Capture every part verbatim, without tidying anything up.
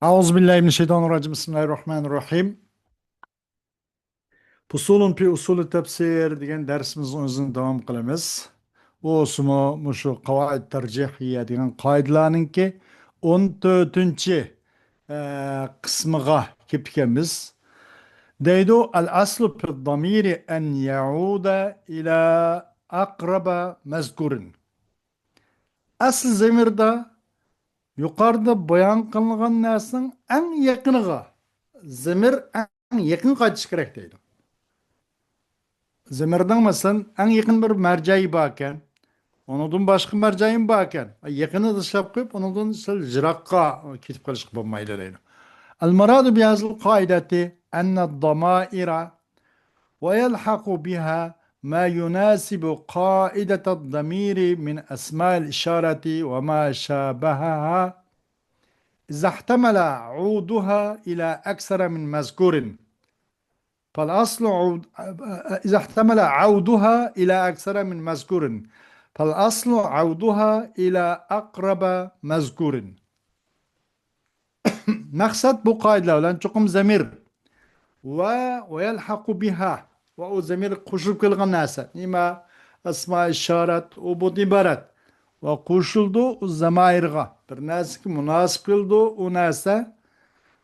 أعوذ بالله من الشيطان الرجيم. بسم الله الرحمن الرحيم. فصول في أصول التفسير دېگەن دەرسىمىزنى ئۆزىنى داۋام قىلىمىز. بولسىمۇ مۇشۇ قاۋائىد تەرجىھىيە دېگەن قائىدىلەرنىڭكى ئون تۆتىنچى، ئە، قىسمىغا كېلىپكەنمىز. دەيدۇ، الأصل في الضمير أن يعود إلى أقرب مذكور. ئەسلى زېمىردا يۇقىرىدا بايان قىلىنغان نەرسىنىڭ ئەڭ يېقىنىغا، زېمىر ئەڭ يېقىنغا قايتىشى كېرەك دەيدۇ. زېمىرنىڭ، مەسىلەن، ئەڭ يېقىن بىر مەرجەئى باركەن، ئۇنىڭدىن باشقا مەرجەئىمۇ باركەن. يېقىنىنى تاشلاپ قويۇپ، ئۇنىڭدىن سەل يىراققا كېتىپ قېلىشقا بولمايدۇ دەيدۇ. المراد بهذه القاعدة أن الضمائر ويلحق بها ما يناسب قاعدة الضمير من أسماء الإشارة وما شابهها إذا احتمل عودها إلى أكثر من مذكور. فالأصل عود، إذا احتمل عودها إلى أكثر من مذكور. فالأصل عودها إلى أقرب مذكور. مەقسەت بۇ قائىدىلەر بىلەن چوقۇم زەمىر ۋە ويلحق بها ۋە ئۇ زەمىر قوشۇلۇپ كېلىدىغان نەرسە. نېمە؟ ئەسما ئىشارەت، ئۇ بۇ ئىبارەت. ۋە قوشۇلىدۇ ئۇ زەمايىرغا. بىر نەرسىگە مۇناسىپ كېلىدۇ ئۇ نەرسە.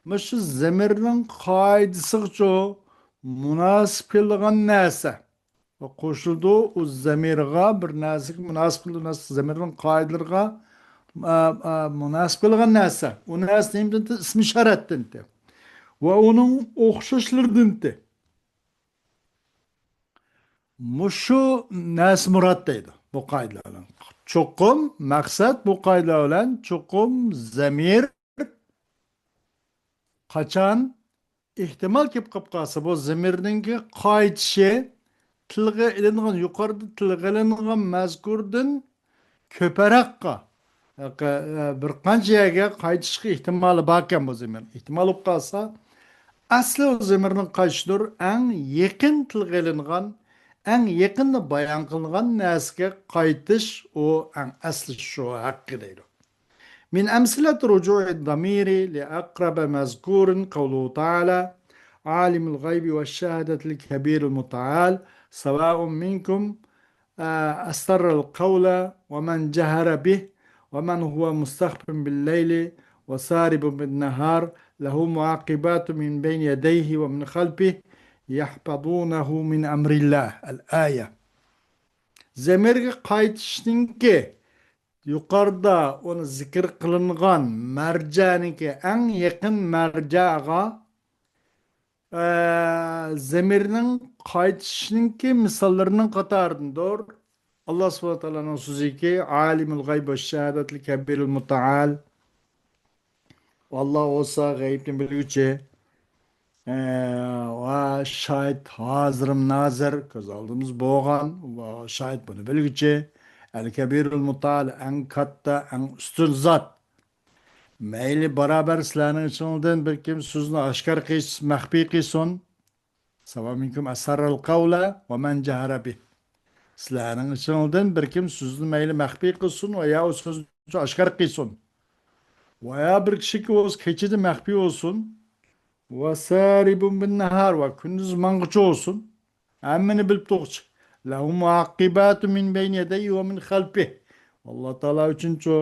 مۇشۇ زەمىرنىڭ قائىدىسىغىچۇ مۇناسىپ كېلىدىغان نەرسە. ۋە قوشۇلىدۇ ئۇ زەمىرغا، بىر نەرسىگە مۇناسىپ كېلىدۇ، نەرسە زەمىرنىڭ قائىدىلىرىغا، ئا، ئا، مۇناسىپ كېلىدىغان نەرسە. ئۇ نەرسە نېمىدىنتى؟ ئىسمى ئىشارەتتىنتى. ۋە ئۇنىڭ ئوخشاشلىرىدىنتى. مۇشۇ نەرسە مۇراد دەيدۇ بۇ قائىدىلەر بىلەن. چوقۇم مەقسەت بۇ قائىدىلەر بىلەن چوقۇم زەمىر قاچان ئېھتىمال كېلىپ قاپ قالسا، بۇ زەمىرنىڭكى قايتىشى تىلغا ئېلىنغان، يۇقىرىدا تىلغا ئېلىنغان مەزكۇردىن كۆپرەكقە، بىر قانچە يەرگە قايتىشقا ئېھتىمالى باركەن بۇ زەمىر. ئېھتىمال بولۇپ قالسا، ئەسلى ئۇ زەمىرنىڭ قايتىشىدۇر ئەڭ يېقىن تىلغا ئېلىنغان، ئەڭ يېقىندا بايان قىلىنغان نەرسىگە قايتىش، ئۇ ئەڭ ئەسلى شۇ ھەققى دەيدۇ. من أمثلة رجوع الضمير لأقرب مذكور قوله تعالى: عالم الغيب والشهادة الكبير المتعال، سواء منكم، آه، أسر القول ومن جهر به، ومن هو مستخف بالليل وسارب بالنهار، له معقبات من بين يديه ومن خلفه يحفظونه من أمر الله. الآية. زەمىرگە قايتىشنىڭكى يۇقىرىدا ئۇنى زىكىر قىلىنغان مەرجەنىڭكى ئەڭ يېقىن مەرجەغا، ئە، زەمىرنىڭ قايتىشنىڭكى مىساللىرىنىڭ قاتارىدىندۇر. ئاللا سۇبھانەھۇ ۋە تائالانىڭ سۆزىكى، عالم الغيب والشهادة الكبير المتعال. ئاللا بولسا غەيىبنى بىلگۈچى، ئە، ۋە شاھىت، ھازىرمۇ نازىر، كۆز ئالدىمىز بولغان، ۋە شاھىت بۇنى بىلگۈچى، ئەل كەبىرۇل مۇتەئال، ئەڭ كاتتا، ئەڭ ئۈستۈن زات. مەيلى باراۋەر سىلەرنىڭ ئىچىڭلاردىن بىر كىم سۆزنى ئاشكارا قىلسۇن، مەخپىي قىلسۇن. سەۋا مىنكۇم ئەسەررەل قەۋلە ۋە مەن جەھەرە بىھ. سىلەرنىڭ ئىچىڭلاردىن بىر كىم سۆزنى مەيلى مەخپىي قىلسۇن ۋە يا ئۇ سۆزنى ئاشكارا قىلسۇن. ۋە يا بىر كىشىكى بولسا كېچىدە مەخپىي بولسۇن. ۋە سارىبۇن بىن نەھار، ۋە كۈندۈز ماڭغۇچى بولسۇن. ھەممىنى بىلىپ تۇرغۇچى. لەھۇ مۇئەققىباتۇ مىن بەينى يەدەيھى ۋە مىن خەلفىھ. ئاللا تائالا ئۈچۈنچۇ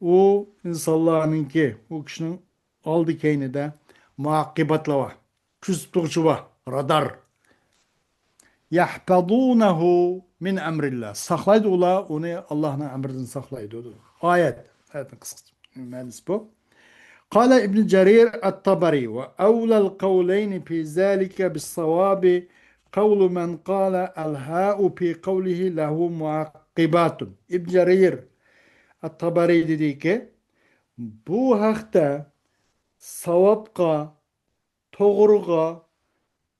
ئۇ ئىنسانلارنىڭكى، ئۇ كىشىنىڭ ئالدى كەينىدە مۇئەققىباتلار بار. كۆزىتىپ تۇرغۇچى بار، رادار. يەھپەزۇنەھۇ مىن ئەمرىللا. ساقلايدۇ ئۇلار ئۇنى ئاللاھنىڭ ئەمرىدىن ساقلايدۇ. ئايەت. ئايەتنىڭ قىسقىچە مەنىسى بۇ. قال ابن جرير الطبري: وأولى القولين في ذلك بالصواب قول من قال الهاء في قوله له معقبات. ئىبن جەرىر ئەت-تەبەرى دېدىكى، بۇ ھەقتە ساۋابقا، توغرىغا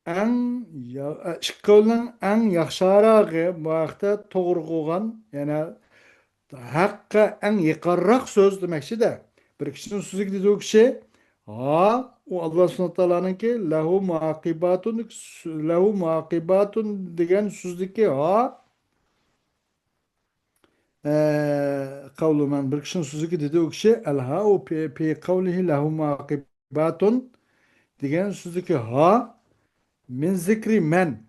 ئەڭ يا-، ئىككى قەۋلنىڭ ئەڭ ياخشىراقى، بۇ ھەقتە توغرا قىلغان، يەنى ھەققە ئەڭ يېقىنراق سۆز دېمەكچىدە. بىر كىشىنىڭ سۆزىگە دېدى ئۇ كىشى، ھا، ئۇ ئاللا سۇبھانەھۇ ۋە تائالانىڭكى، لەھۇ مۇئەققىباتۇن، لەھۇ مۇئەققىباتۇن دېگەن سۆزدىكى ھا، ئە، قەۋلۇ مەن، بىر كىشىنىڭ سۆزىگە دېدى ئۇ كىشى، ئەلھاءۇ پى، پى قەۋلىھى لەھۇ مۇئەققىبات. مۇئەققىباتۇن دېگەن سۆزدىكى ھا، مىن زىكرى مەن.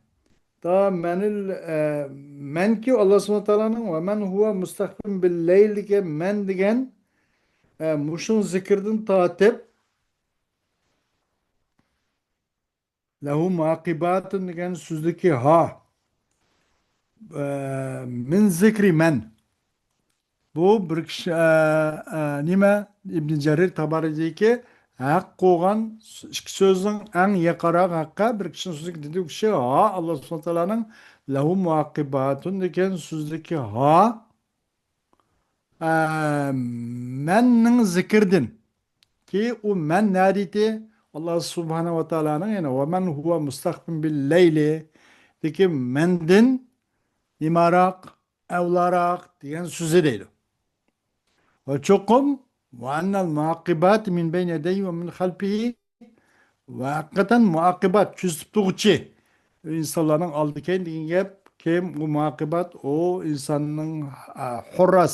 تا مەنىل، ئە، مەنكى ئاللا سۇبھانەھۇ ۋە تائالانىڭ ۋە مەن ھۇۋە مۇستەخفىن بىل لەيل دېگەن مەن دېگەن، ئە، مۇشۇ زىكىردىن تارتىپ، لەھۇ مۇئەققىباتۇن دېگەن سۆزدىكى ھا، ئە، مىن زىكرى مەن. بۇ بىر كىشى، ئە، ئە، نېمە؟ ئىبن جەرىر تابارىدىكى ھەق قوغان ئىككى سۆزنىڭ ئەڭ يېقىراق ھەققە بىر كىشىنىڭ سۆزىگە دېدى، ئۇ كىشى ھا، ئاللا سۇبھانەھۇ ۋە تائالانىڭ لەھۇ مۇئەققىباتۇن دېگەن سۆزدىكى ھا، ئە، مەننىڭ زىكىردىن. كى ئۇ مەن نەدىتى؟ ئاللا سۇبھانەھۇ ۋە تائالانىڭ، يەنى ۋە مەن ھۇۋە مۇستەخفىن بىل لەيلى دىكى مەندىن نېماراق، ئەۋلاراق دېگەن سۆزى دەيدۇ. ۋە چوقۇم، ۋە ئەننەل مۇئەققىبات مىن بەينى يەدەيھى ۋە مىن خەلفىھى، ۋە ھەقىقەتەن مۇئەققىبات، كۆزىتىپ تۇرغۇچى، ئىنسانلارنىڭ ئالدى كەينى دېگەن گەپ، كىم ئۇ مۇئەققىبات؟ ئۇ ئىنساننىڭ، ئە، حۇرراس،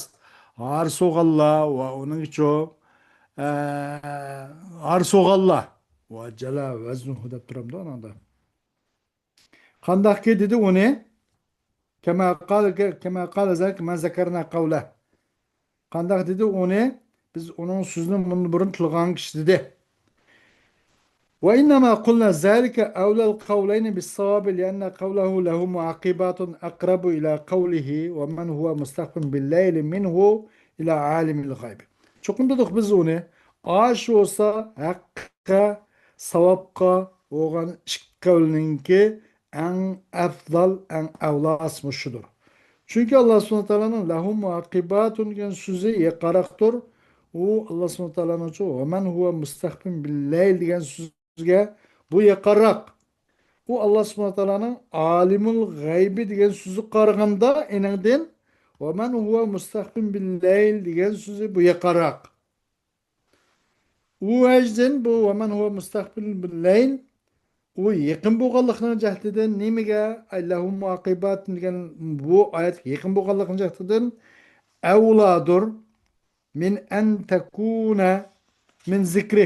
ھارسوغانلار ۋە ئۇنىڭ ئىچى، ئە، ھارسوغانلار. ۋە جەلا ۋەزنۇھۇ دەپ تۇرامدۇ ئاناڭدا. قانداقكى دېدى ئۇنى؟ كەما قال، كەما قال زەك مەن زەكەرنا قەۋلە. قانداق دېدى ئۇنى؟ بىز ئۇنىڭ سۆزىنى مۇندىن بۇرۇن تىلغا ئالغان كىشى دېدى. وإنما قلنا ذلك أولى القولين بالصواب لأن قوله له معقبات أقرب إلى قوله ومن هو مستخف بالليل منه إلى عالم الغيب. چوقۇم دېدۇق بىز ئۇنى، ئاشۇ بولسا ھەققە، ساۋابقا بولغان ئىككى قەۋلنىڭكى ئەڭ ئەفزال، ئەڭ ئەۋلاسى مۇشۇدۇر. چۈنكى ئاللا سۇبھانەھۇ ۋە تائالانىڭ لەھۇ مۇئەققىباتۇن دېگەن سۆزى يېقىنراقتۇر. ئۇ ئاللا سۇبھانەھۇ ۋە تائالانىڭچۇ، ۋە مەن ھۇۋە مۇستەخفىن بىل لەيل دېگەن سۆزگە بۇ يېقىنراق. ئۇ ئاللا سۇبھانەھۇ ۋە تائالانىڭ ئالىمۇل غەيبى دېگەن سۆزىگە قارىغاندا ئېنىڭدىن، ۋە مەن ھۇۋە مۇستەخفىن بىل لەيل دېگەن سۆزى بۇ يېقىنراق. ئۇ ۋەجدىن بۇ ۋە مەن ھۇۋە مۇستەخفىن بىل لەيل، ئۇ يېقىن بولغانلىقىنىڭ جەھىتىدىن نېمىگە؟ ئەي لەھۇ مۇئەققىبات دېگەن بۇ ئايەتكە يېقىن بولغانلىقىنىڭ جەھىتىدىن ئەۋلادۇر. مىن ئەن تەكۇنە مىن زىكرى.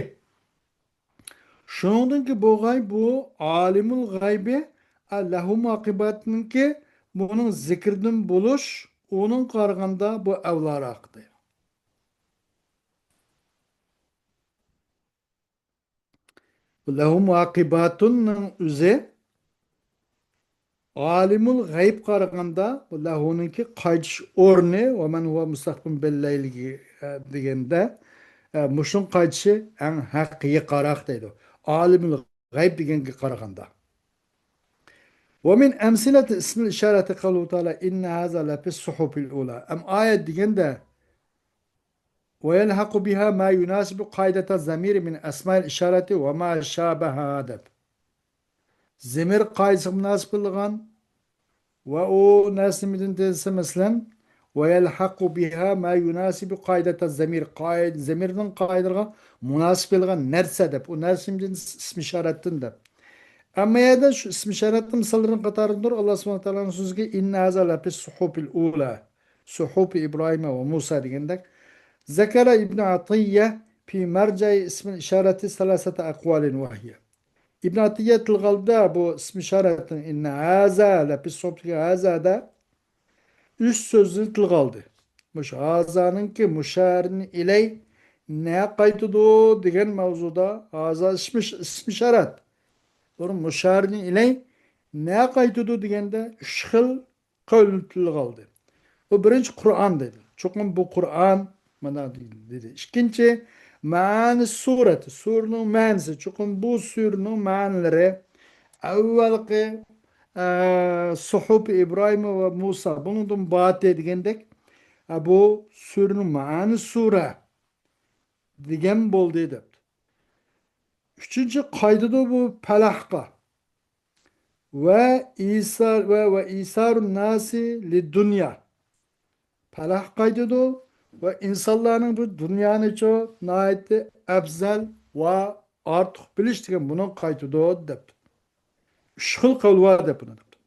شۇنىڭدىنكى بولغاي بۇ ئالىمۇل غەيبى، ئە، لەھۇ مۇئەققىباتنىڭكى بۇنىڭ زىكىردىن بولۇش، ئۇنىڭ قارىغاندا بۇ ئەۋلاراق دەيدۇ. لەھۇ مۇئەققىباتۇننىڭ ئۆزى ئالىمۇل غەيب قارىغاندا بۇ لەھۇنىڭكى قايتىش ئورنى ۋە مەن ھۇۋە مۇستەخفىن بىل لەيلگە، ئە، دېگەندە، ئە، مۇشۇنىڭ قايتىشى ئەڭ ھەققە يېقىنراق دەيدۇ. ئالىمۇل غەيب دېگەنگە قارىغاندا. ومن أمثلة اسم الإشارة قوله تعالى إن هذا لفي الصحف الأولى. ئەم ئايەت دېگەندە، ويلحق بها ما يناسب قاعدة الضمير من أسماء الإشارة وما شابهها دەپ. زەمىر قائىدىسىگە مۇناسىپ كېلىدىغان ۋە ئۇ نەرسە نېمىدىن دېسە، مەسىلەن، ويلحق بها ما يناسب قاعدة الضمير، قائىدە، زەمىرنىڭ قائىدىلىرىغا مۇناسىپ كېلىدىغان نەرسە دەپ، ئۇ نەرسە نېمىدىن؟ ئىسمى ئىشارەتتىن دەپ. ئەمما يەردە شۇ ئىسمى ئىشارەتنىڭ مىساللىرىنىڭ قاتارىدىندۇر، ئاللا سۇبھانەھۇ ۋە تائالانىڭ سۆزىگە إن هذا لفي الصحف الأولى، صحف إبراهيم وموسى دېگەندەك. ذكر ابن عطية في مرجع اسم الإشارة ثلاثة أقوال وهي. ئىبن ئاتىيە تىلغا ئالدى بۇ ئىسمى ئىشارەتنىڭ، إن هذا لفي الصحف، ھازادا ئۈچ سۆزنى تىلغا ئالدى. مۇشۇ ھازانىڭكى مۇشارىن ئىلەي نە قايتىدۇ دېگەن ماۋزۇدا ھازا ئىسمى، ئىسمى ئىشارەت. بۇرۇن مۇشارىن ئىلەي نە قايتىدۇ دېگەندە ئۈچ خىل قەۋلنى تىلغا ئالدى. بۇ بىرىنچى قۇرئان دېدى. چوقۇم بۇ قۇرئان مانا دېدى. ئىككىنچى، مەئانى سۈرەت، سۈرىنىڭ مەنىسى. چوقۇم بۇ سۈرىنىڭ مەنىلىرى ئەۋۋەلقى، ئە، سۇھۇف ئىبراھىم ۋە مۇسا، بۇنىڭدىن باتى دېگەندەك، ئە، بۇ سۈرىنىڭ مەئانى سۈرە دېگەن بولدى دەپتۇ. ئۈچىنچى، قايتىدۇ بۇ پەلەھقا. ۋە ئىسار، ۋە، ۋە ئىسارۇن ناسى لىدۇنيا. پەلەھ قايتىدۇ ۋە ئىنسانلارنىڭ بۇ دۇنيانىچۇ ناھايىتى ئەپزەل ۋە ئارتۇق بىلىش دېگەن بۇنىڭ قايتىدۇ دەپتۇ. ئۈچ خىل قەۋل بار دەپ بۇنى دەپتۇ.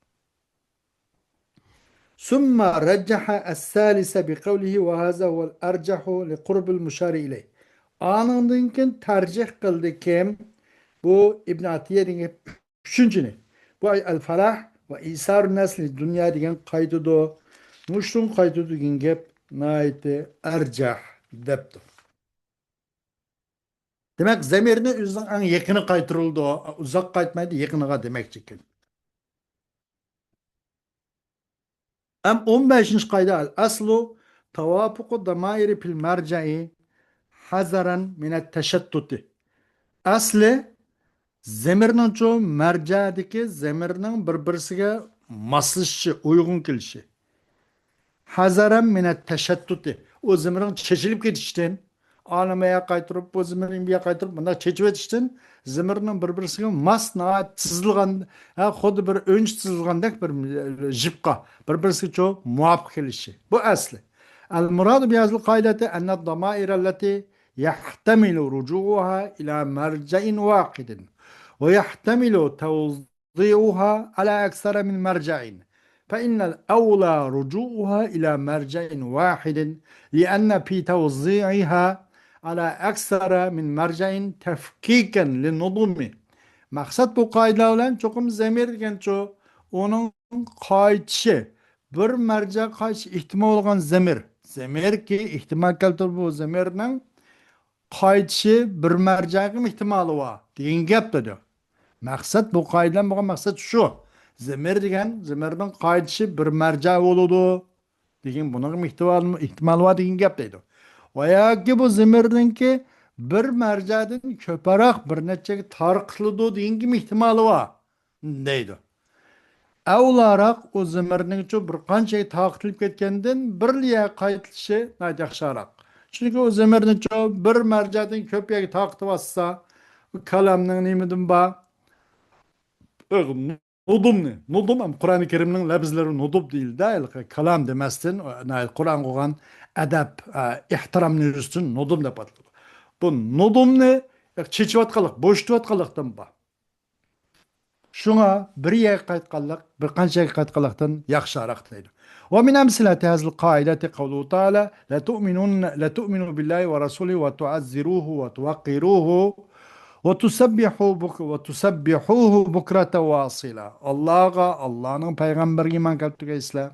ثم رجح الثالث بقوله وهذا هو الأرجح لقرب المشار إليه. ئانىڭدىن كېيىن تەرجىھ قىلدى كىم؟ بۇ ئىبن ئاتىيە دېگەن ئۈچىنچىنى. بۇ ئەل-فالاھ ۋە ئىسارۇن نەسلى دۇنيا دېگەن قايتىدۇ. مۇشۇنىڭ قايتىدۇ دېگەن گەپ ناھايىتى ئەرجەھ دەپتۇ. دېمەك، زەمىرنى ئۆزىنىڭ ئەڭ يېقىنى قايتۇرۇلىدۇ. ئۇزاق قايتمايدۇ، يېقىنىغا دېمەكچىكەن. ئەم ئون بەشىنچى قائىدە، ئەسلۇ تاۋاپۇقۇ دامائىرى پىل مەرجەئى ھەزەرەن مىنەت تەشەتتۇتى. ئەسلى زەمىرنىڭچۇ مەرجەدىكى زەمىرنىڭ بىر-بىرسىگە ماسلىشىشى، ئۇيغۇن كېلىشى. ھەزەرەن مىنەت تەشەتتۇتى. ئۇ زەمىرنىڭ چېچىلىپ كېتىشتىن، ئانى مايا قايتۇرۇپ، بۇ زېمىرنى بۇيا قايتۇرۇپ، مۇنداق چېچىۋېتىشتىن زېمىرنىڭ بىر-بىرسىگە ماس، ناھايىتى تىزىلغان، ھە، خۇددى بىر ئۆنچە تىزىلغاندەك بىر، ئە، جىپقا، بىر-بىرسىگە چوڭ مۇۋاپىق كېلىشى. بۇ ئەسلى. المراد بهذه القاعدة أن الضمائر التي يحتمل رجوعها إلى مرجع واحد ويحتمل توزيعها على أكثر من مرجع، فإن الأولى رجوعها إلى مرجع واحد، لأن في توزيعها على أكثر من مرجع تفكيكا للنظم. مەقسەت بۇ قائىدىلەر بىلەن چوقۇم زەمىر دېگەنچۇ، ئۇنىڭ قايتىشى، بىر مەرجەگە قايتىشى ئېھتىمال بولغان زەمىر. زەمىركى ئېھتىمال كەلتۈرۈپ بۇ زەمىرنىڭ قايتىشى بىر مەرجەگىمۇ ئېھتىمالى بار دېگەن گەپ دېدى. مەقسەت، بۇ قائىدىدىن بولغان مەقسەت شۇ. زەمىر دېگەن، زەمىرنىڭ قايتىشى بىر مەرجە بولىدۇ دېگەن، بۇنىڭغىمۇ ئېھتىمال، ئېھتىمالى بار دېگەن گەپ دەيدۇ. ۋە ياكى بۇ زەمىرنىڭكى بىر مەرجەدىن كۆپرەك بىر نەچچىگە تارقىتىلىدۇ دېگەنگىمۇ ئېھتىمالى بار دەيدۇ. ئەۋلاراق ئۇ زەمىرنىڭچۇ بىر قانچە تارقىتىلىپ كەتكەندىن بىرلا يەرگە قايتىلىشى ناھايىتى ياخشىراق. چۈنكى ئۇ زەمىرنىچۇ بىر مەرجەدىن كۆپ يەرگە تارقىتىۋاتسا، كالامنىڭ نېمىدىن بار؟ نۇدۇمنى، نۇدۇم ھەم قۇرئانى كەرىمنىڭ لەپزلىرى نۇدۇم دېيىلدى، ھېلىقى كالام دېمەستىن، قۇرئانغا بولغان ئەدەپ، ئېھتىرامنى يۈزىسىدىن نۇدۇم دەپ ئاتىلىدۇ. بۇ نۇدۇمنى چېچىۋاتقانلىق، بوشىتىۋاتقانلىقتىن بار. شۇڭا بىر يەرگە قايتقانلىق، بىر قانچە يەرگە قايتقانلىقتىن ياخشىراق دەيدۇ. ومن أمثلة هذه القاعدة قوله تعالى: لتؤمنن، لتؤمنوا بالله ورسوله وتعزروه وتوقروه وتسبحوا بك-، وتسبحوه بكرة وأصيلا. ئاللاغا، ئاللانىڭ پەيغەمبىرىگە ئىمان كەلتۈرگەيسىلەر.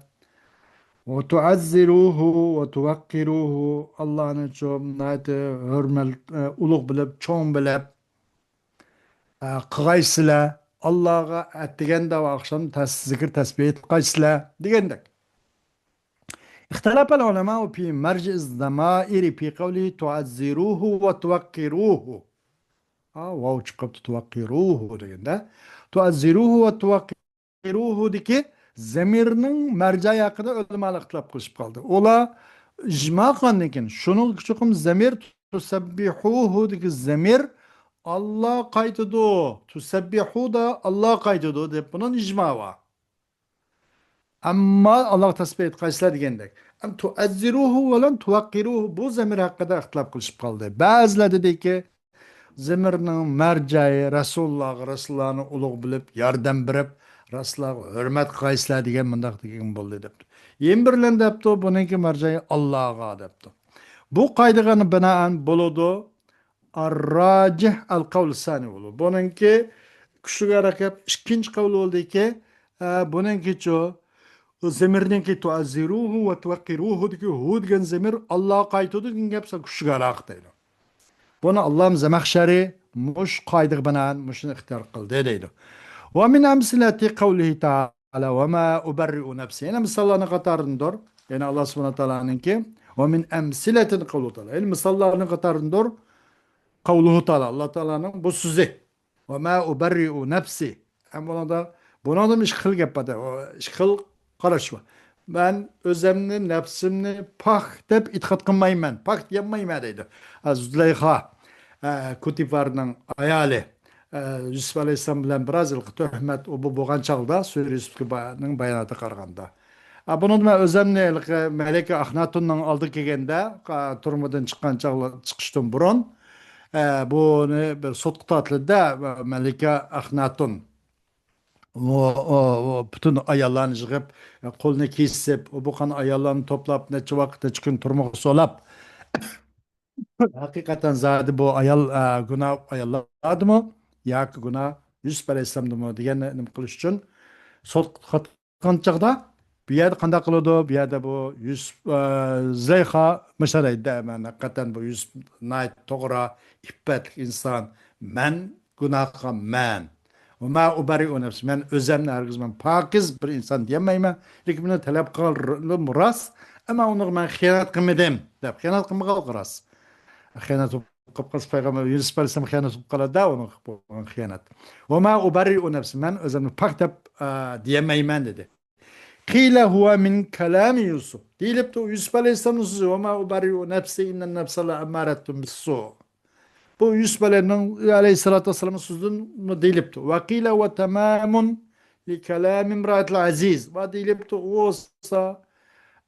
وتعزروه وتوقروه. ئاللانى چوڭ، ناھايىتى ھۆرمەت، ئۇلۇغ بىلىپ، چوڭ بىلىپ، ئە، قىلغايسىلەر، ئاللاغا ئەتىگەندە ۋە ئاخشام تەس-، زىكىر تەسبىھ ئېيتقايسىلەر دېگەندەك. اختلف العلماء في مرجع الضمائر في قوله تعزروه وتوقروه. ھا، ۋاۋ چىقىپتۇ، توقروه دېگەندە. تعزروه وتوقروه روھىدىكى زەمىرنىڭ مەرجەي ھەققىدە ئۆلىمالار ئىختىلاپ قىلىشىپ قالدى. ئۇلار ئىجما قىلغاندىن كېيىن، شۇنىڭغا چوقۇم زەمىر تۇسەببىھۇھۇدىكى زەمىر ئاللا قايتىدۇ. تۇسەببىھۇدا ئاللا قايتىدۇ دەپ بۇنىڭ ئىجما بار. ئەمما ئاللاغا تەسبىھ ئېيتقايسىلەر دېگەندەك. ئەم تۇئەززىرۇھۇ بىلەن تۇۋەققىرۇھۇ بۇ زەمىر ھەققىدە ئىختىلاپ قىلىشىپ قالدى. بەزىلەر دېدىكى، زەمىرنىڭ مەرجەي رەسۇلۇللاغا، رەسۇلۇللانى ئۇلۇغ بىلىپ، ياردەم بېرىپ، رەسۇلۇللاغا ھۆرمەت قىلغايسىلەر دېگەن مۇنداق دېگەن بولدى دەپتۇ. يەنە بىرلەن دەپتۇ، بۇنىڭكى مەرجەي ئاللاغا دەپتۇ. بۇ قائىدىگە بىنائەن بولىدۇ، ئارراجىھ ئەل قەۋل سانى بولىدۇ. بۇنىڭكى كۈچلۈكرەك گەپ ئىككىنچى قەۋل بولدىكى، ئە، بۇنىڭكىچۇ، ئۇ زەمىرنىڭكى تۇئەززىرۇھۇ ۋە تۇۋەققىرۇھۇ دېگەن ھۇ دېگەن زەمىر ئاللاغا قايتىدۇ دېگەن گەپ سەل كۈچلۈكرەك دەيدۇ. بۇنى ئاللام زەمەخشەرى مۇشۇ قائىدىگە بىنائەن مۇشۇنى ئىختىيار قىلدى دەيدۇ. ۋە مىن ئەمسىلەتى قەۋلىھى تەئالە ۋە ما ئۇبەررىئۇ نەپسى. يەنە مىساللارنىڭ قاتارىدىندۇر. يەنى ئاللا سۇبھانەھۇ تائالانىڭكى ۋە مىن ئەمسىلەتىن قەۋلىھۇ تائالە. يەنى مىساللارنىڭ قاتارىدىندۇر. قەۋلىھۇ تائالە. ئاللا تائالانىڭ بۇ سۆزى. ۋە ما ئۇبەررىئۇ نەپسى. ھەم بۇنىڭدا، بۇنىڭدا ئىككى خىل گەپ بار. ئىككى خىل قاراش بار. مەن ئۆزۈمنى، نەپسىمنى پاك دەپ ئېتىقاد قىلمايمەن، پاك دېيەلمەيمەن دەيدۇ. ئە، زۇلەيخا، ئە، كۇتىفارنىڭ ئايالى، ئە، يۈسۈپ ئەلەيھىسسالام بىلەن بىراز ھېلىقى تۆھمەت، ئۇ بۇ بولغان چاغدا سۈرە يۈسۈپنىڭ باياناتىغا قارىغاندا. ئە، بۇنىڭدا مەن ئۆزۈمنى ھېلىقى مەلىكە ئەخناتوننىڭ ئالدىغا كەلگەندە، ئە، تۈرمىدىن چىققان چاغلا-، چىقىشتىن بۇرۇن، ئە، بۇنى بىر سوتقا تارتىلدى، مەلىكە ئەخناتون. ئۇ، ئۇ، ئۇ پۈتۈن ئاياللارنى يىغىپ، قولىنى كېسىپ، ئۇ بولغان ئاياللارنى توپلاپ، نەچچە ۋاقىت، نەچچە كۈن تۈرمىگە سولاپ، ھەقىقەتەن زادى بۇ ئايال، ئە، گۇناھ ئاياللاردىمۇ ياكى گۇناھ يۈسۈپ ئەلەيھىسسالامدىمۇ دېگەننى نېمە قىلىش ئۈچۈن سوتقا تارتقان چاغدا بۇ يەردە قانداق قىلىدۇ؟ بۇ يەردە بۇ يۈسۈپ، ئە، زۇلەيخا مۇشۇنداق دەيدۇ، مەن ھەقىقەتەن بۇ يۈسۈپ ناھايىتى توغرا، ئىپپەتلىك ئىنسان. مەن گۇناھ قىلغان مەن. ۋە ما ئۇبەررىئۇ نەفسى. مەن ئۆزۈمنى ھەرگىز مەن پاكىز بىر ئىنسان دېيەلمەيمەن. لېكىن بۇنى تەلەپ قىلغىنىم راست. ئەمما ئۇنىڭغا مەن خىيانەت قىلمىدىم دەپ، خىيانەت قىلمىغانلىقى راست. خىيانەت بولۇپ قالسا پەيغەمبەر يۈسۈپ ئەلەيھىسسالام خىيانەت بولۇپ قالىدۇ، ئۇنىڭ بولغان خىيانەت. ۋە ما ئۇبەررىئۇ نەفسى. مەن ئۆزۈمنى پاك دەپ، ئە، دېيەلمەيمەن دېدى. قىلە ھۇۋە مىن كەلامى يۈسۈپ. دېيىلىپتۇ، يۈسۈپ ئەلەيھىسسالامنىڭ سۆزى، ۋە ما ئۇبەررىئۇ نەفسى ئىننەن نەفسە لەئەممارەتۇن بىسسۇ. بۇ يۈسۈپ ئەلەيھىسسالام، ئەلەيھىسسالاتۇ ۋەسسالامنىڭ سۆزىدىن دېيىلىپتۇ. ۋە قىلە ھۇۋە تامامۇن لىكەلامى ئىمرائەتىل ئەزىز. ۋە دېيىلىپتۇ، ئۇ بولسا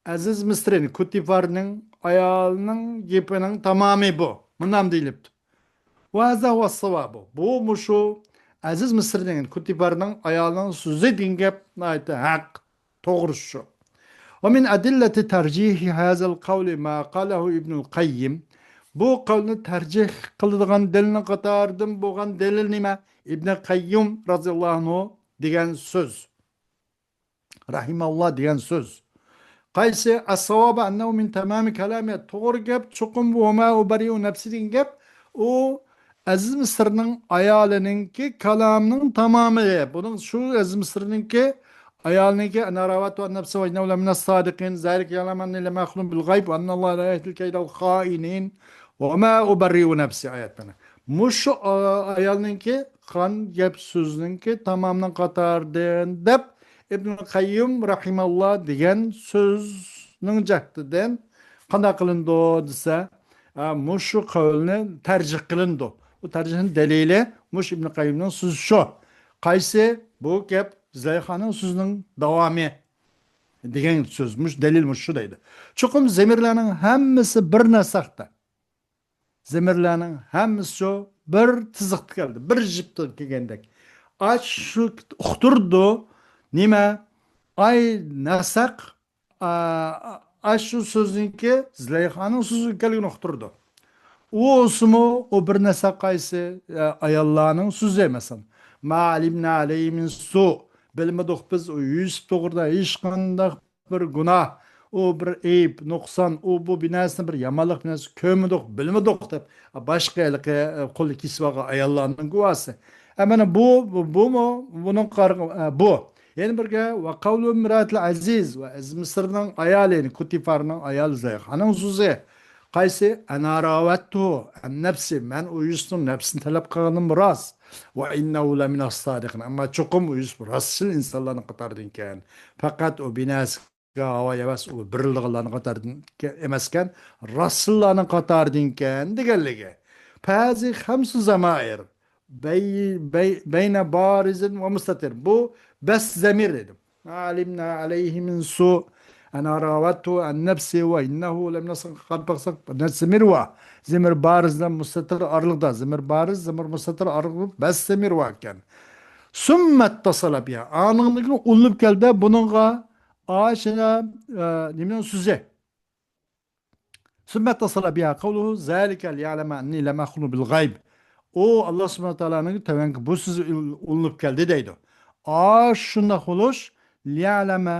ئەزىز مىسرىنىڭ، كۇتىفارنىڭ ئايالىنىڭ گېپىنىڭ تامامى بۇ. مۇنداق دېيىلىپتۇ. ۋە ھازا ھۇۋەس ساۋابۇ. بۇ مۇشۇ ئەزىز مىسرىنىڭ، كۇتىفارنىڭ ئايالىنىڭ سۆزى دېگەن گەپ ناھايىتى ھەق، توغرىسى شۇ. ۋە مىن ئەدىللەتى تەرجىھى ھازەل قەۋلى ما قالەھۇ ئىبنۇل قەييىم. بۇ قەۋلنى تەرجىھ قىلىدىغان دەلىلنىڭ قاتارىدىن بولغان دەلىل نېمە؟ ئىبنى قەييىم رازىياللاھۇ ئەنھۇ دېگەن سۆز. رەھىمەھۇللا دېگەن سۆز. قايسى؟ ئەسساۋابۇ ئەننەھۇ مىن تامامى كەلامى. توغرا گەپ چوقۇم ۋە ما ئۇبەررىئۇ نەفسى دېگەن گەپ، ئۇ ئەزىز مىسىرنىڭ ئايالىنىڭكى كالامىنىڭ تامامى. بۇنىڭ شۇ ئەزىز مىسىرنىڭكى ئايالىنىڭكى ئەنە راۋەتتۇ ئەن نەفسى ۋە ئىننەھۇ لەمىنەس سادىقىن، زالىكە لىيەلەمە ئەننى لەم ئەخۇنۇ بىل غەيب ۋە ئەننەللاھە لا يەھدىل كەيدەل خائىنىن ۋە ما ئۇبەررىئۇ نەفسى ئايەتلىرى. مۇشۇ ئا-، ئايالنىڭكى قان گەپ سۆزنىڭكى تامامنىڭ قاتارىدىن دەپ ئىبنۇل قەييۇم رەھىمەھۇللا دېگەن سۆزنىڭ جەھىتىدىن قانداق قىلىنىدۇ دېسە، ئا، مۇشۇ قەۋلنى تەرجىھ قىلىنىدۇ. بۇ تەرجىھنىڭ دەلىلى مۇشۇ ئىبنۇل قەييۇمنىڭ سۆزى شۇ. قايسى؟ بۇ گەپ زۇلەيخانىڭ سۆزىنىڭ داۋامى دېگەن سۆز. مۇشۇ دەلىل مۇشۇ دەيدۇ. چوقۇم زەمىرلەرنىڭ ھەممىسى بىر نەسەقتە. زەمىرلەرنىڭ ھەممىسى شۇ بىر تىزىقتا كەلدى، بىر جىپتا كەلگەندەك. ئاشۇ ئۇقتۇرىدۇ. نېمە؟ ئاي نەسەق، ئا، ئاشۇ سۆزنىڭكى زۇلەيخانىڭ سۆزى ئىكەنلىكىنى ئۇقتۇرىدۇ. ئۇ بولسىمۇ، ئۇ بىر نەسەق قايسى؟ ئا، ئاياللارنىڭ سۆزى، مەسىلەن. ما ئەلىمنا ئەلەيھى مىن سۇ. بىلمىدۇق بىز ئۇ يۈسۈپ توغرىدا ھېچقانداق بىر گۇناھ، ئۇ بىر ئەيىب، نۇقسان، ئۇ بۇ بىناسىنى بىر يامانلىق بىناسى كۆرمىدۇق، بىلمىدۇق دەپ، باشقا ھېلىقى، ئە، قولى كېسىپ ئالغان ئاياللارنىڭ گۇۋاھى. ئە، مانا بۇ، بۇ، بۇمۇ، بۇنىڭ قار-، ئە، بۇ. يەنە بىرگە، ۋە قەۋلۇ ئىمرائەتىل ئەزىز، ۋە ئەزىز مىسىرنىڭ ئايالى، يەنى كۇتىفارنىڭ ئايالى زۇلەيخانىڭ سۆزى. قايسى؟ ئەنا راۋەتتۇ ئەن نەپسى، مەن ئۇ يۈسۈپنىڭ نەپسىنى تەلەپ قىلغىنىم راست. ۋە ئىننەھۇ لەمىنەس سادىقىن، ئەمما چوقۇم ئۇ يۈسۈپ راستچىل ئىنسانلارنىڭ قاتارىدىن ئىكەن. پەقەت ئۇ بىناسىگە ھاۋا ھەۋەس، ئۇ بېرىلىدىغانلارنىڭ قاتارىدىن ئىكەن، ئەمەسكەن، راستچىللارنىڭ قاتارىدىن ئىكەن دېگەنلىكى. فەھازىھى خەمسۇ زەمائىر بەي-، بەي-، بەينە بارىزىن ۋە مۇستەتىر. بۇ بەس زەمىر دېدىم. ئەلىمنا ئەلەيھى مىن سۇ. ئەنا راۋەتتۇ ئەن نەفسى ۋە ئىننەھۇ لەمىنەس، قاراپ باقساق، نەچچە زەمىر بار. زەمىر بارىز بىلەن مۇستەتىر ئارىلىقتا. زەمىر بارىز، زەمىر مۇستەتىر ئارىلىقتا بەس زەمىر بار ئىكەن. سۇممەتتەسەلە بىھا. ئانىڭدىن كېيىن ئۇلىنىپ كەلدى بۇنىڭغا. ئاشۇنا، ئە، نېمىنىڭ سۆزى؟ سۇممەتتەسەلە بىھا قەۋلۇھۇ زالىكە لىيەلەمە ئەننى لەم ئەخۇنۇ بىل غەيب. ئۇ ئاللا سۇبھانە تائالانىڭ تۆۋەنكى بۇ سۆزى ئۇل-، ئۇلىنىپ كەلدى دەيدۇ. ئاشۇنداق بولۇش، لىيەلەمە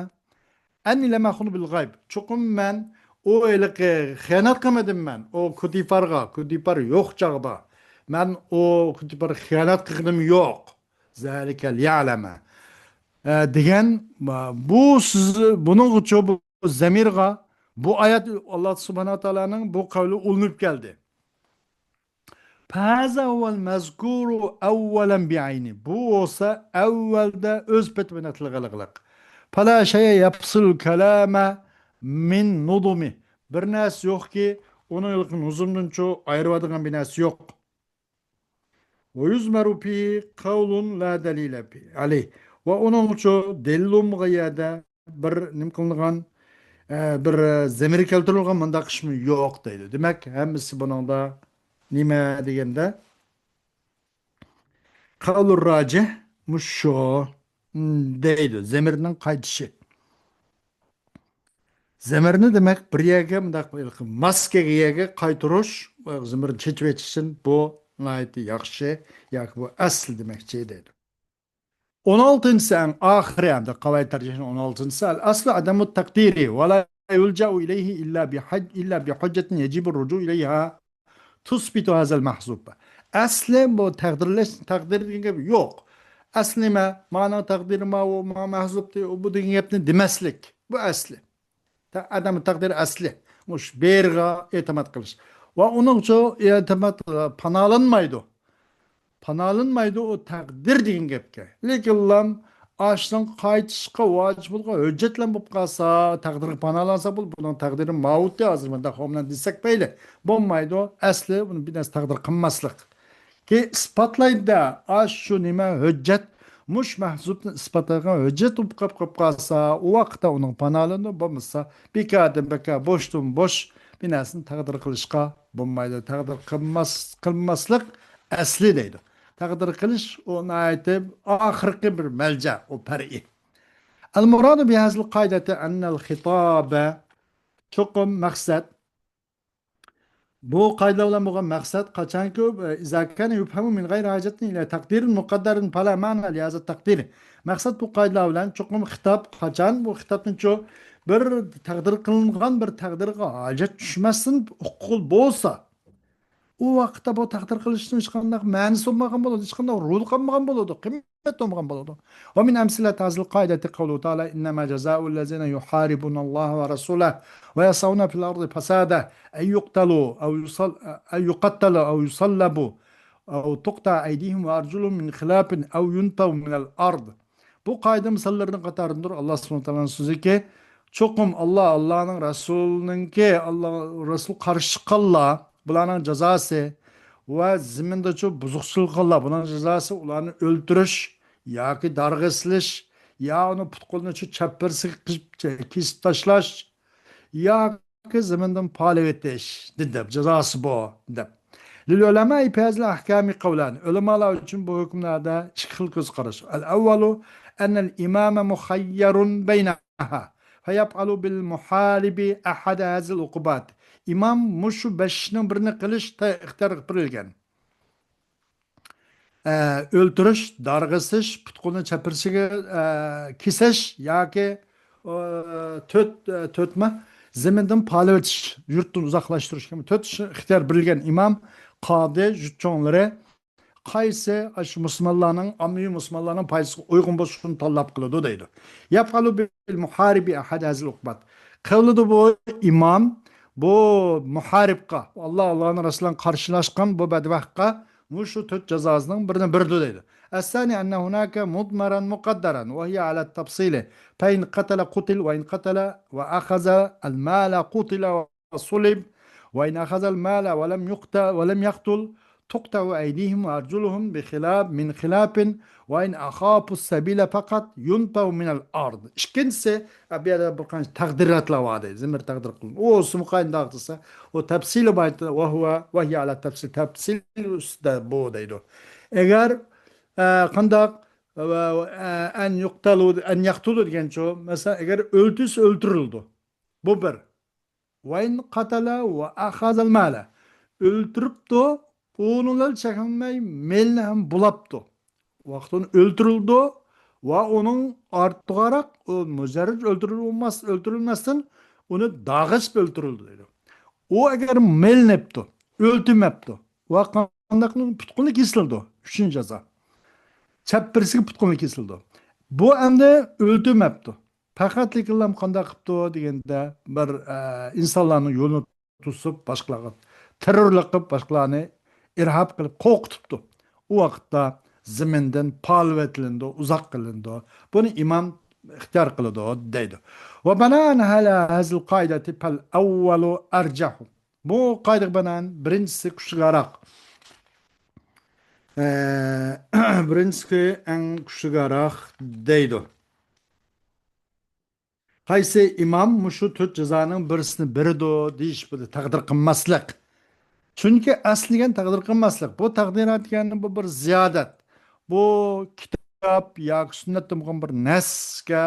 ئەننى لەم ئەخۇنۇ بىل غەيب. چوقۇم مەن ئۇ ھېلىقى خىيانەت قىلمىدىم مەن. ئۇ كۇتىفارغا، كۇتىفار يوق چاغدا مەن ئۇ كۇتىفارغا خىيانەت قىلغىنىم يوق. زالىكە لىيەلەمە. ئە، دېگەن، بۇ سۆز، بۇنىڭغىچۇ بۇ زەمىرغا، بۇ ئايەت ئاللا سۇبھانە تائالانىڭ بۇ قەۋلى ئۇلىنىپ كەلدى. فەھازا ھۇۋەل مەزكۇرۇ ئەۋۋەلەن بىئەينى. بۇ بولسا ئەۋۋەلدە ئۆز پېتى بىلەن تىلغا ئېلىقلىق. فەلا شەيئە يەپسىلۇل كەلامە مىن نۇزۇمى. بىر نەرسە يوقكى، ئۇنىڭ ھېلىقى نۇزۇمدىنچۇ ئايرىۋالىدىغان بىر نەرسە يوق. ۋە يۇزمەرۇ فىھى قەۋلۇن لا دەلىلە ئەلەيھ. ۋە ئۇنىڭغىچۇ دەلىل بولمىغان يەردە بىر نېمە قىلىنغان، ئە، بىر، ئە، زەمىر كەلتۈرۈلگەن مۇنداق ئىشمۇ يوق دەيدۇ. دېمەك، ھەممىسى بۇنىڭدا نېمە دېگەندە، قەۋلۇر راجىھ مۇشۇ، م، دەيدۇ. زەمىرنىڭ قايتىشى. زىمىرنى دېمەك بىر يەرگە مۇنداق بىر ماسكىگە يەرگە قايتۇرۇش، زىمىرنى چېچىۋېتىش ئۈچۈن بۇ ناھايىتى ياخشى ياكى بۇ ئەسلى دېمەكچى دەيدۇ. ئون ئالتىنچىسى، ئەڭ ئاخىرى، ئەمدى قاۋايىد تەرجىھىنىڭ ئون ئالتىنچىسى، الأصل عدم التقدير ولا يلجأ إليه إلا بحج-، إلا بحجة يجب الرجوع إليها تثبت هذا المحذوف. ئەسلى بۇ تەقدىرلەش، تەقدىر دېگەن گەپ يوق. ئەسلى نېمە؟ مانىڭ تەقدىرى ماۋۇ، ما مەھزۇپتى، ئۇ بۇ دېگەن گەپنى دېمەسلىك. بۇ ئەسلى. تە-، ئادەم تەقدىر ئەسلى. مۇش بېرىغا ئېتىماد قىلىش. ۋە ئۇنىڭچۇ ئېتىماد، پانالانمايدۇ. پانالانمايدۇ ئۇ تەقدىر دېگەن گەپكە. لېكىنلا ئاشۇنىڭ قايتىشقا ۋاجىپ بولغان ھۆججەتلەر بولۇپ قالسا، تەقدىرگە پانالانسا بولىدۇ. بۇنىڭ تەقدىرى ماۋۇتى ھازىر مۇنداق بىلەن دېسەك مەيلى. بولمايدۇ. ئەسلى بۇنى بىر نەرسە تەقدىر قىلماسلىق. كېيىن ئىسپاتلايدۇ-دە، ئاشۇ نېمە ھۆججەت، مۇش مەھزۇپنى ئىسپاتلايدىغان ھۆججەت بولۇپ قاپ، قاپ قالسا، ئۇ ۋاقىتتا ئۇنىڭ پانالىنىدۇ، بولمىسا بىكاردىن بىكار، بوشتىن بوش بىر نەرسىنى تەقدىر قىلىشقا بولمايدۇ. تەقدىر قىلماس-، قىلماسلىق ئەسلى دەيدۇ. تەقدىر قىلىش ئۇ ناھايىتى ئاخىرقى بىر مەلجە، ئۇ پەرئىي. المراد بهذه القاعدة أن الخطاب، چوقۇم مەقسەت، بۇ قائىدىلەر بىلەن بولغان مەقسەت قاچانكى، إذا كان يفهم من غير حاجة إلى تقدير مقدر فلا معنى لهذا التقدير. مەقسەت بۇ قائىدىلەر بىلەن چوقۇم خىتاب قاچان، بۇ خىتابنىچۇ بىر تەقدىر قىلىنغان بىر تەقدىرگە ھاجەت چۈشمەستىن ئۇققۇل بولسا، ئۇ ۋاقىتتا بۇ تەقدىر قىلىشنىڭ ھېچقانداق مەنىسى بولمىغان بولىدۇ، ھېچقانداق رولى قالمىغان بولىدۇ، قىممەت بولمىغان بولىدۇ. ومن أمثلة هذه القاعدة قوله تعالى: إنما جزاء الذين يحاربون الله ورسوله ويسعون في الأرض فسادا أن يقتلوا أو يصل-، أن يقتلوا أو يصلبوا أو تقطع أيديهم وأرجلهم من خلاف أو ينفوا من الأرض. بۇ قائىدە مىساللىرىنىڭ قاتارىدىندۇر ئاللا سۇبھانەھۇ ۋە تائالانىڭ سۆزىكى، چوقۇم ئاللا، ئاللانىڭ رەسۇلىنىڭكى، ئاللا رەسۇل قارشى چىققانلار، بۇلارنىڭ جازاسى ۋە زېمىندىچۇ بۇزۇقچىلىق قىلغانلار، بۇلارنىڭ جازاسى ئۇلارنى ئۆلتۈرۈش ياكى دارغا سېلىش، يا ئۇنى پۇت-قولىنى شۇ چەپپىرىسىگە قىسىپ، كېسىپ تاشلاش، ياكى زېمىندىن پالىۋېتىش، دەپ، جازاسى بۇ، دەپ. للعلماء في هذه الأحكام قولان. ئۆلىمالار ئۈچۈن بۇ ھۆكۈملەردە ئىككى خىل كۆز قاراش. الأول أن الإمام مخير بينها فيفعل بالمحارب أحد هذه العقوبات. ئىمام مۇشۇ بەش ئىشنىڭ بىرىنى قىلىش تا-، ئىختىيار قىلىپ بېرىلگەن. ئە، ئۆلتۈرۈش، دارغا ئېسىش، پۇت-قولىنى چەپپىرىسىگە، ئە، كېسىش ياكى، ئە، تۆت، ئە، تۆتمە زېمىندىن پالىۋېتىش، يۇرتتىن ئۇزاقلاشتۇرۇش كەبى تۆت ئىش ئىختىيار بېرىلگەن ئىمام، قادى، يۇرت چوڭلىرى قايسى ئاشۇ مۇسۇلمانلارنىڭ، ئاممىۋى مۇسۇلمانلارنىڭ پايدىسىغا ئۇيغۇن بولسا شۇنى تاللاپ قىلىدۇ دەيدۇ. يەپئەلۇ بىل مۇھارىبى ئەھەد ھەزىل ئۇقبات. قىلىدۇ بۇ ئىمام، بۇ مۇھارىبقا، ئاللا، ئاللانىڭ رەسۇلىنىڭ قارشىلاشقان بۇ بەدبەختقا مۇشۇ تۆت جازاسىنىڭ بىرىنى بېرىدۇ دەيدۇ. الثاني أن هناك مضمرا مقدرا وهي على التفصيل، فإن قتل قتل وإن قتل وأخذ المال قتل وصلب وإن أخذ المال ولم يقتل ولم يقتل تقطع أيديهم وأرجلهم بخلاف، من خلاف وإن أخافوا السبيل فقط ينفوا من الأرض. ئىككىنچىسى، بۇ يەردە بىر قانچە تەقدىراتلار بار دەيدۇ. زىمىر تەقدىر قىلىنغان. ئۇ ئۇسۇلمۇ قايدىنداق دېسە، ئۇ تەپسىلى بار، وهو، وهي على التفصيل، تەپسىل ئۈستىدە بۇ دەيدۇ. ئەگەر، ئە، قانداق، ئە، ئە، أن يقتلوا، أن يقتلوا دېگەنچۇ، مەسىلەن، ئەگەر ئۆلتۈرسە ئۆلتۈرۈلىدۇ. بۇ بىر. وإن قتل وأخذ المال. ئۆلتۈرۈپتۇ، ئۇنىڭ بىلەن چەكلەنمەي مېلىنى ھەم بۇلاپتۇ. ۋاقتىدا ئۆلتۈرۈلىدۇ ۋە ئۇنىڭ ئارتۇقراق، ئۇ مۇجەررەد ئۆلتۈرۈلمەس-، ئۆلتۈرۈلمەستىن ئۇنى داغىسىپ ئۆلتۈرۈلىدۇ دەيدۇ. ئۇ ئەگەر مېلىنىپتۇ، ئۆلتۈرمەپتۇ ۋە قانداقنىڭ پۇت-قولى كېسىلىدۇ. ئۈچىنچى جازا. چەپپىرىسىگە پۇت-قولى كېسىلىدۇ. بۇ ئەمدى ئۆلتۈرمەپتۇ. پەقەتلىكىنلام قانداق قىپتۇ دېگەندە، بىر، ئە، ئىنسانلارنىڭ يولىنى توسۇپ، باشقىلارغا تېررورلۇق قىلىپ، باشقىلارنى ئىرھاب قىلىپ، قورقۇتۇپتۇ. ئۇ ۋاقىتتا زېمىندىن پالىۋېتىلىنىدۇ، ئۇزاق قىلىنىدۇ. بۇنى ئىمام ئىختىيار قىلىدۇ، دەيدۇ. وبناء على هذه القاعدة فالأول أرجح. بۇ قائىدىگە بىنائەن بىرىنچىسى كۈچلۈكراق. ئە، بىرىنچىسى ئەڭ كۈچلۈكراق دەيدۇ. قايسى ئىمام مۇشۇ تۆت جازانىڭ بىرسىنى بېرىدۇ دېيىش، بۇ تەقدىر قىلماسلىق. چۈنكى ئەسلى دېگەن تەقدىر قىلماسلىق. بۇ تەقدىرات دېگەن بۇ بىر زىيادەت. بۇ كىتاب ياكى سۈننەتتە بولغان بىر نەسكە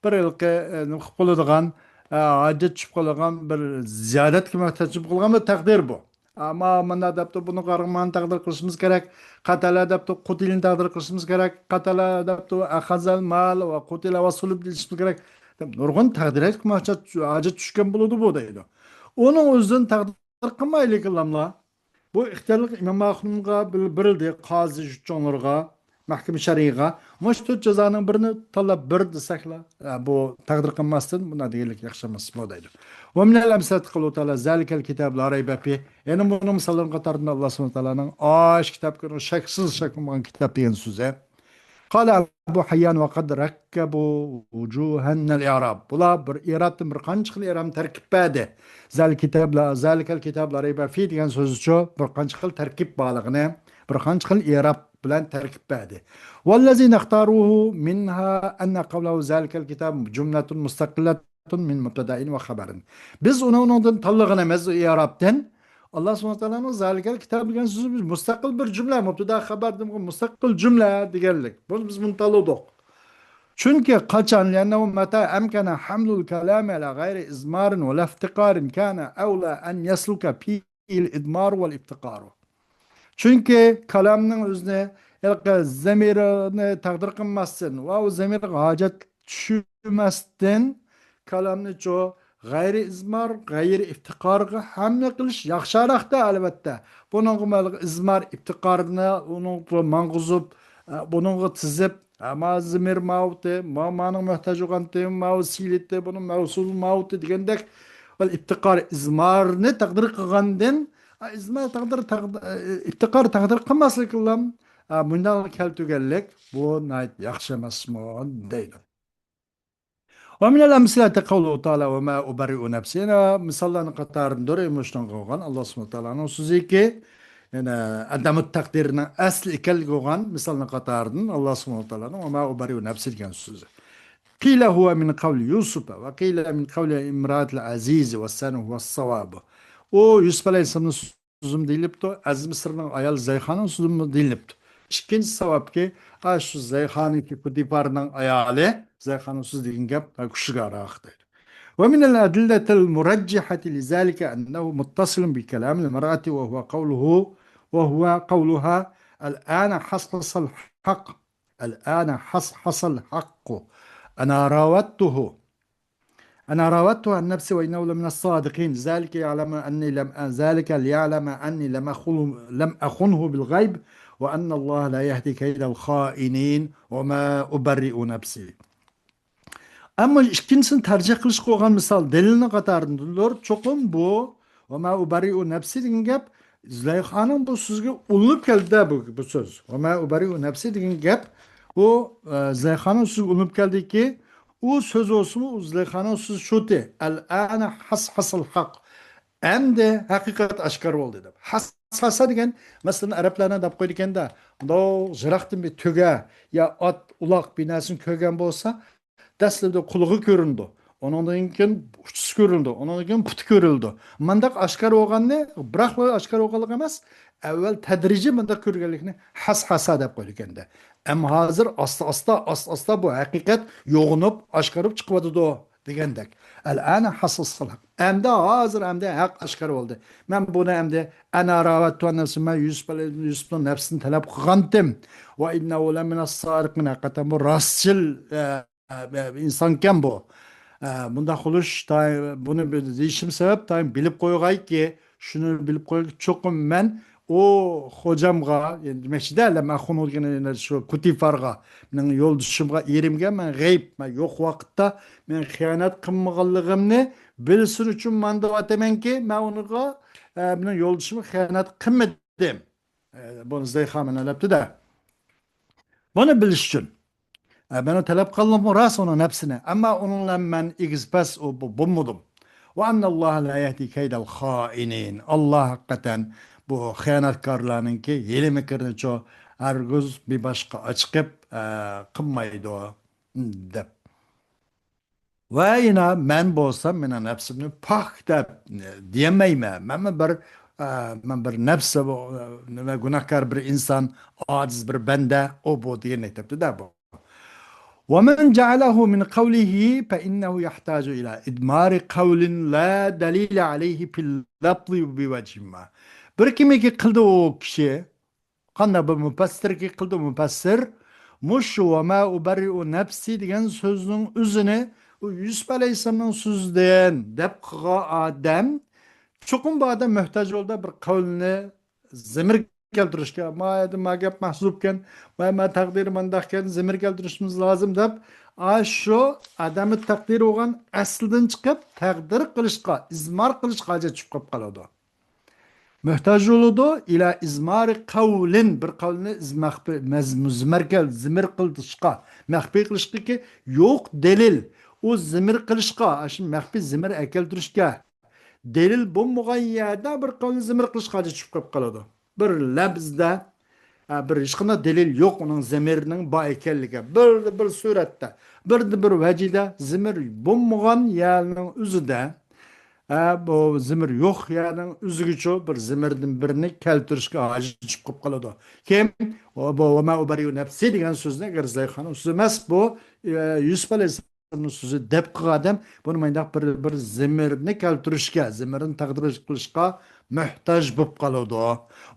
بىر ھېلىقى، ئە، نېمە قىلىپ بولىدىغان، ئە، ھاجەت چۈشۈپ قالغان، بىر زىيادەتكە موھتاج بولۇپ قالغان بىر تەقدىر بۇ. ئەمما مانا دەپتۇ، بۇنى قارىماننى تەقدىر قىلىشىمىز كېرەك. قاتالە دەپتۇ، قۇتىلنى تەقدىر قىلىشىمىز كېرەك. قاتالە دەپتۇ، ئەخەزەل مال ۋە قۇتىلە ۋە سۇلۇب دېيىشىمىز كېرەك. دەپ نۇرغۇن تەقدىرگە موھتاج، ھاجەت چۈشكەن بولىدۇ بۇ دەيدۇ. ئۇنىڭ ئۆزىدىن تەقدىر قىلمايلىكىنلاملا. بۇ ئىختىيارلىق ئىمام ئاخۇنۇمغا بىل-، بېرىلدى، قازى جۇتچوڭلىرىغا، مەھكىمە شەرئىيغا. مۇشۇ تۆت جازانىڭ بىرىنى تاللاپ بېرىدۇ دېسەكلا، ئە، بۇ تەقدىر قىلماستىن بۇنداق دېگەنلىك ياخشى ئەمەسمۇ دەيدۇ. ومن الأمثلة قوله تعالى ذلك الكتاب لا ريب فيه. يەنە بۇنىڭ مىساللىرىنىڭ قاتارىدا ئاللا سۇبھانەھۇ ۋە تائالانىڭ ئاش كىتاب، شەكسىز شەك بولمىغان كىتاب دېگەن سۆزى. قال أبو حيان وقد ركبوا وجوها الإعراب. بۇلار بىر ئېرابتىن بىر قانچە خىل ئېرابنى تەركىب بەردى. زەل كىتاب لا، زەلىكەل كىتاب لا رەيبە فى دېگەن سۆزىچۇ، بىر قانچە خىل تەركىب بارلىقىنى، بىر قانچە خىل ئېراب بىلەن تەركىب بەردى. والذين اختاروه منها أن قوله ذلك الكتاب جملة مستقلة من مبتدأ وخبر. بىز ئۇنى ئۇنىڭدىن تاللىغىنىمىز ئېرابتىن. ئاللا سۇبھانەھۇ ۋە تائالانىڭ زالىكەل كىتاب دېگەن سۆزى بىز مۇستەقىل بىر جۈملە، مۇبتەدا خەبەردىن مۇستەقىل جۈملە دېگەنلىك. بۇنى بىز بۇنى تاللىدۇق. چۈنكى قاچان، لأنه متى أمكن حمل الكلام على غير إضمار ولا افتقار كان أولى أن يسلك فيه الإضمار والافتقار. چۈنكى كالامنىڭ ئۆزىنى ھېلىقى زەمىرىنى تەقدىر قىلماستىن ۋە ئۇ زەمىرگە ھاجەت چۈشمەستىن كالامنىچۇ غەيرىي ئىزمار، غەيرىي ئىپتىقارغا ھەملە قىلىش ياخشىراقتا، ئەلۋەتتە. بۇنىڭغا مەلۇم ئىزمار، ئىپتىقارنى ئۇنىڭغا ماڭغۇزۇپ، ئە، بۇنىڭغا تىزىپ، ئە، ما زىمىر ماۋۇتى، ما مانىڭ مۆھتاج بولغانتى، ماۋۇ سىلىتى، بۇنىڭ مەۋسۇل ماۋۇتى دېگەندەك، ئىپتىقار، ئىزمارنى تەقدىر قىلغاندىن، ئە، ئىزمار تەقدىر، تەقدىر، ئە، ئىپتىقار تەقدىر قىلماسلىقىلا، ئە، مۇنداق كەلتۈرگەنلىك، بۇ ناھايىتى ياخشى ئەمەسمۇ دەيدۇ. ومن الأمثلة قوله تعالى وما أبرئ نفسي. يەنە مىساللارنىڭ قاتارىدىندۇر، مۇشۇنىڭغا بولغان ئاللا سۇبھانەھۇ ۋە تائالانىڭ سۆزىكى، يەنە ئەدەمۇت تەقدىرنىڭ ئەسلى ئىكەنلىكىگە بولغان مىسالنىڭ قاتارىدىن ئاللا سۇبھانەھۇ ۋە تائالانىڭ وما أبرئ نفسي دېگەن سۆزى. قيل هو من قول يوسف وقيل من قول امرأة العزيز والثاني هو الصواب. ئۇ يۈسۈپ ئەلەيھىسسالامنىڭ سۆزىمۇ دېيىلىپتۇ، ئەزىز مىسىرنىڭ ئايال زەيخانىنىڭ سۆزىمۇ دېيىلىپتۇ. ئىككىنچى ساۋابكى، ئا، شۇ زەيخانىكى پۇتىپارنىڭ ئايالى زەيخاننىڭ سۆزى دېگەن گەپ، ئا، كۈچلۈكرەك دەيدۇ. ومن الأدلة المرجحة لذلك أنه متصل بكلام المرأة وهو قوله، وهو قولها: الآن حصحص الحق، الآن حصحص الحق، أنا راودته أنا راودته عن نفسه وإنه لمن الصادقين. ذلك يعلم أني لم، ذلك ليعلم أني لم أخن، لم أخنه بالغيب وأن الله لا يهدي كيد الخائنين وما أبرئ نفسي. ئەمما ئىككىنچىسىنى تەرجىھ قىلىشقا بولغان مىسال دەلىلنىڭ قاتارىدىندۇر. چوقۇم بۇ ۋە ما ئۇبەررىئۇ نەپسى دېگەن گەپ زۇلەيخانىڭ بۇ سۆزىگە ئۇلىنىپ كەلدى-دە بۇ، بۇ سۆز. ۋە ما ئۇبەررىئۇ نەپسى دېگەن گەپ بۇ، ئە، زۇلەيخانىڭ سۆزىگە ئۇلىنىپ كەلدىكى، ئۇ سۆز بولسىمۇ، ئۇ زۇلەيخانىڭ سۆزى شۇتى. ئەلئانە ھەس ھەسەل ھەق. ئەمدى ھەقىقەت ئاشكارا بولدى دەپ. ھەس ھەسە دېگەن، مەسىلەن، ئەرەبلەرنى دەپ قويىدىكەن-دە، مۇنداق يىراقتىن بىر تۆگە يا ئات، ئۇلاق بىناسىنى كۆرگەن بولسا، دەسلىپىدە قۇلىقى كۆرۈنىدۇ. ئۇنىڭدىن كېيىن ئۇچىسى كۆرۈنىدۇ. ئۇنىڭدىن كېيىن پۇتى كۆرۈنىدۇ. مانداق ئاشكارا بولغاننى، بىراقلا ئاشكارا بولغانلىق ئەمەس، ئەۋۋەل تەدرىجىي مانداق كۆرگەنلىكنى ھەس ھەسە دەپ قويىدىكەن-دە. ئەمما ھازىر ئاستا ئاستا، ئاستا ئاستا بۇ ھەقىقەت يوغىنىپ، ئاشكارا بولۇپ چىقىۋاتىدۇ دېگەندەك. ئەلئانە ھەس ھەسەل ھەق. ئەمدى ھازىر ئەمدى ھەق ئاشكارا بولدى. مەن بۇنى ئەمدى ئەنا راۋەتتۇ ئەن نەفسى، مەن يۈسۈپ ئەلەي-، يۈسۈپنىڭ نەپسىنى تەلەپ قىلغانتىم. ۋە ئىننەھۇ لەمىنەس سادىقىن، ھەقىقەتەن بۇ راستچىل، ئە، ئە، ئىنسانكەن بۇ. ئە، بۇنداق بولۇش، تا-، بۇنى بىل-، دېيىشىم سەۋەب، تا-، بىلىپ قويغايكى، شۇنى بىلىپ قويغايكى، چوقۇم مەن ئۇ خوجامغا، يەنى دېمەكچىدە، لەم ئەخۇنۇ دېگىنى يەنە شۇ پۇتىفارغا، مېنىڭ يولدىشىمغا، ئېرىمگە مەن غەيىب، مەن يوق ۋاقىتتا مەن خىيانەت قىلمىغانلىقىمنى بىلسۇن ئۈچۈن مانا دەۋاتىمەنكى، مەن ئۇنىڭغا، ئە، مېنىڭ يولدىشىمغا خىيانەت قىلمىدىم. ئە، بۇنى زۇلەيخا مانا دەپتۇ-دە. بۇنى بىلىش ئۈچۈن. ئە، مەن تەلەپ قىلدىممۇ راست ئۇنىڭ نەپسىنى. ئەمما ئۇنىڭ بىلەن مەن ئېگىز پەس ئۇ، بۇ، بولمىدىم. ۋە ئەننەللاھە لا يەھدى كەيدەل خائىنىن. ئاللا ھەقىقەتەن بۇ خىيانەتكارلارنىڭكى ھىيلە مىكرىنىچۇ ھەرگىز بىر باشقا ئاچىقىپ، ئە، قىلمايدۇ، دەپ. ۋە يەنە مەن بولسام، مېنىڭ نەپسىمنى پاك دەپ دېيەلمەيمەن. مەنمۇ بىر، ئە، مەن بىر نەپسى، ئە، نېمە، گۇناھكار بىر ئىنسان، ئاجىز بىر بەندە، ئۇ بۇ دېگەندەك دەپتۇ-دە بۇ. ومن جعله من قوله فإنه يحتاج إلى إضمار قول لا دليل عليه في اللفظ بوجه ما. بىر كىمكى قىلدى ئۇ كىشى، قانداق بىر مۇپەسسىركى قىلدى مۇپەسسىر، مۇشۇ ۋە ما ئۇبەررىئۇ نەپسى دېگەن سۆزنىڭ ئۆزىنى ئۇ يۈسۈپ ئەلەيھىسسالامنىڭ سۆزىدىن دەپ قىلغان ئادەم، چوقۇم بۇ ئادەم مۆھتاج بولدى بىر قەۋلنى زىمىر كەلتۈرۈشكە، ما ئەدە ما گەپ مەھزۇپكەن، ما، ما تەقدىرى مانداقكەن، زىمىر كەلتۈرۈشىمىز لازىم دەپ، ئاشۇ ئادەمنى تەقدىرى بولغان ئەسلىدىن چىقىپ، تەقدىر قىلىشقا، ئىزمار قىلىشقا ھاجەت چۈشۈپ قېلىپ قالىدۇ. مۆھتاج بولىدۇ، ئىلە ئىزمارى قەۋلىن، بىر قەۋلنى ئىز-، مەخپىي، مەز-، مۇزمەرگە زىمىر قىلىشقا، مەخپىي قىلىشقىكى يوق دەلىل. ئۇ زىمىر قىلىشقا، ئاشۇ مەخپىي زىمىر ئەكەلتۈرۈشكە دەلىل بولمىغان يەردە بىر قەۋلنى زىمىر قىلىشقا ھاجەت چۈشۈپ قېلىپ قالىدۇ. بىر لەپزدە، ئە، بىر ھېچقانداق دەلىل يوق ئۇنىڭ زىمىرنىڭ بار ئىكەنلىكى. بىر، بىر سۈرەتتە، بىر، بىر ۋەجىدە زىمىر بولمىغان يەرنىڭ ئۆزىدە، ئە، بۇ زىمىر يوق يەرنىڭ ئۆزىگىچۇ بىر زىمىردىن بىرنى كەلتۈرۈشكە ھاجەت چۈشۈپ قېلىپ قالىدۇ. كىم؟ ئۇ، بۇ، ۋە ما ئۇبەررىئۇ نەپسى دېگەن سۆزنى، ئەگەر زۇلەيخانىڭ سۆزى ئەمەس، بۇ، ئە، يۈسۈپ ئەلەيھىسسالام سۆزى دەپ قىلغان ئادەم بۇنى مانداق بىر، بىر زىمىرنى كەلتۈرۈشكە، زىمىرنى تەقدىر قىلىشقا مۆھتاج بولۇپ قالىدۇ.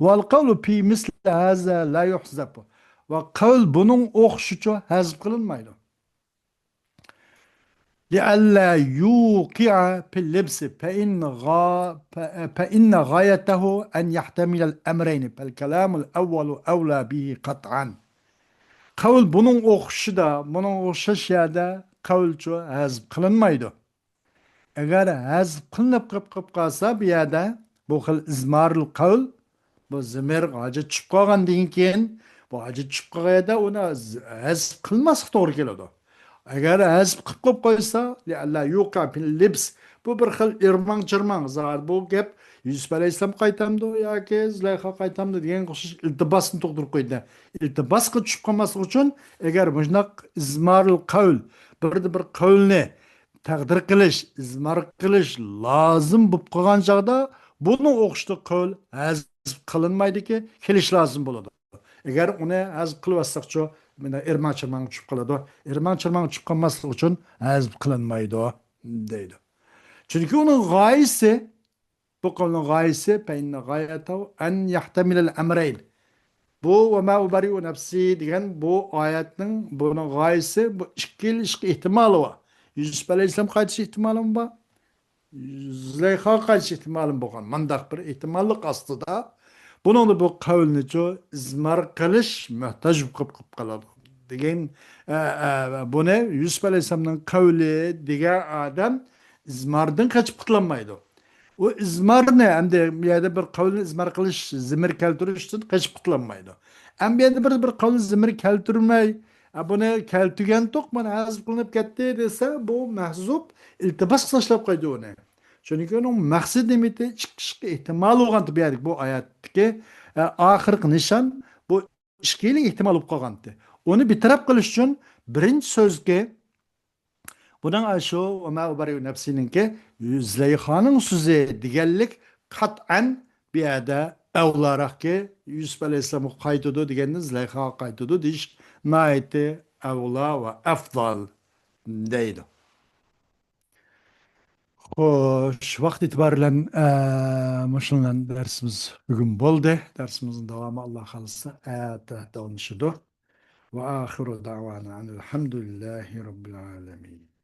ۋەل قەۋلۇ فى مىسلى ھازا لا يۇھزەپۇ. ۋە قەۋل بۇنىڭ ئوخشىشىچۇ ھەزىپ قىلىنمايدۇ. لئلا يوقع في اللبس فإن غا-، ف-، فإن غايته أن يحتمل الأمرين فالكلام الأول أولى به قطعا. قەۋل بۇنىڭ ئوخشىشىدا، بۇنىڭغا ئوخشاش يەردە قەۋلچۇ ھەزىپ قىلىنمايدۇ. ئەگەر ھەزىپ قىلىنىپ قېلىپ، قېلىپ قالسا، بۇ يەردە بۇ خىل ئىزمارۇل قەۋل، بۇ زىمىر ھاجەت چۈشۈپ قالغاندىن كېيىن، بۇ ھاجەت چۈشۈپ قالغان يەردە ئۇنى ز-، ھەزىپ قىلماسلىق توغرا كېلىدۇ. ئەگەر ھەزىپ قىلىپ قويۇپ قويسا، لئلا يوقع في اللبس، بۇ بىر خىل ئىرماڭ-چىرماڭ، زاھىر بۇ گەپ يۈسۈپ ئەلەيھىسسالام قايتامدۇ ياكى زۇلەيخا قايتامدۇ دېگەنگە ئوخشاش ئىلتىباسنى تۇغدۇرۇپ قويدى. ئىلتىباسقا چۈشۈپ قالماسلىق ئۈچۈن، ئەگەر مۇشۇنداق ئىزمارۇل قەۋل، بىردە بىر قەۋلنى تەقدىر قىلىش، ئىزمار قىلىش لازىم بولۇپ قالغان چاغدا، بۇنىڭ ئوخشىشلىق قەۋل ھەزىپ قىلىنمايدىكى، كېلىش لازىم بولىدۇ. ئەگەر ئۇنى ھەزىپ قىلىۋەتسەكچۇ، مانا ئىرماڭ-چىرماڭغا چۈشۈپ قالىدۇ. ئىرماڭ-چىرماڭغا چۈشۈپ قالماسلىق ئۈچۈن ھەزىپ قىلىنمايدۇ، دەيدۇ. چۈنكى ئۇنىڭ غايىسى، بۇ قەۋلنىڭ غايىسى، فإن غايته أن يحتمل الأمرين. بۇ ۋە ما ئۇبەررىئۇ نەپسى دېگەن بۇ ئايەتنىڭ، بۇنىڭ غايىسى، بۇ ئىككى خىل ئىش ئېھتىمالى بار. يۈسۈپ ئەلەيھىسسالام قايتىش ئېھتىمالىمۇ بار. زۇلەيخاغا قايتىش ئېھتىمالىمۇ بولغان. مانداق بىر ئېھتىماللىق ئاستىدا، بۇنىڭدا بۇ قەۋلنىچۇ ئىزمار قىلىش مۆھتاج بولۇپ قېلىپ قالىدۇ. دېگەن، ئە، ئە، بۇنى يۈسۈپ ئەلەيھىسسالامنىڭ قەۋلى دېگەن ئادەم ئىزماردىن قېچىپ قۇتۇلالمايدۇ. ئۇ ئىزمارنى، ئەمدى بۇ يەردە بىر قەۋلنى ئىزمار قىلىش، زىمىر كەلتۈرۈشتىن قېچىپ قۇتۇلالمايدۇ. ئەمدى بۇ يەردە بىر، بىر قەۋلنى زىمىر كەلتۈرمەي، ئە، بۇنى كەلتۈرگەنتۇق، مانا ھەزىپ قىلىنىپ كەتتى دېسە، بۇ مەھزۇپ ئىلتىباسقا تاشلاپ قويدى ئۇنى. چۈنكى ئۇنىڭ مەقسىتى نېمىتى؟ ئىككى ئىشقا ئېھتىمال بولغانتى بۇ يەردىكى، بۇ ئايەتتىكى، ئە، ئاخىرقى نىشان بۇ ئىككىلى ئېھتىمال بولۇپ قالغانتى. ئۇنى بىتەرەپ قىلىش ئۈچۈن بىرىنچى سۆزكى، بۇنىڭ ئاشۇ ۋە ما ئۇبەررىئۇ نەپسىنىڭكى زۇلەيخانىڭ سۆزى دېگەنلىك قەتئەن بۇ يەردە ئەۋلاراقكى، يۈسۈپ ئەلەيھىسسالامغا قايتىدۇ دېگەندىن زۇلەيخاغا قايتىدۇ دېيىش ناھايىتى ئەۋلا ۋە ئەفزال دەيدۇ. خوش، ۋاقىت ئېتىبارى بىلەن، ئە، مۇشۇ بىلەن دەرسىمىز بۈگۈن بولدى. دەرسىمىزنىڭ داۋامى، ئاللا خالىسا، ئەتە داۋاملىشىدۇ. وآخر دعوانا أن الحمد لله رب العالمين.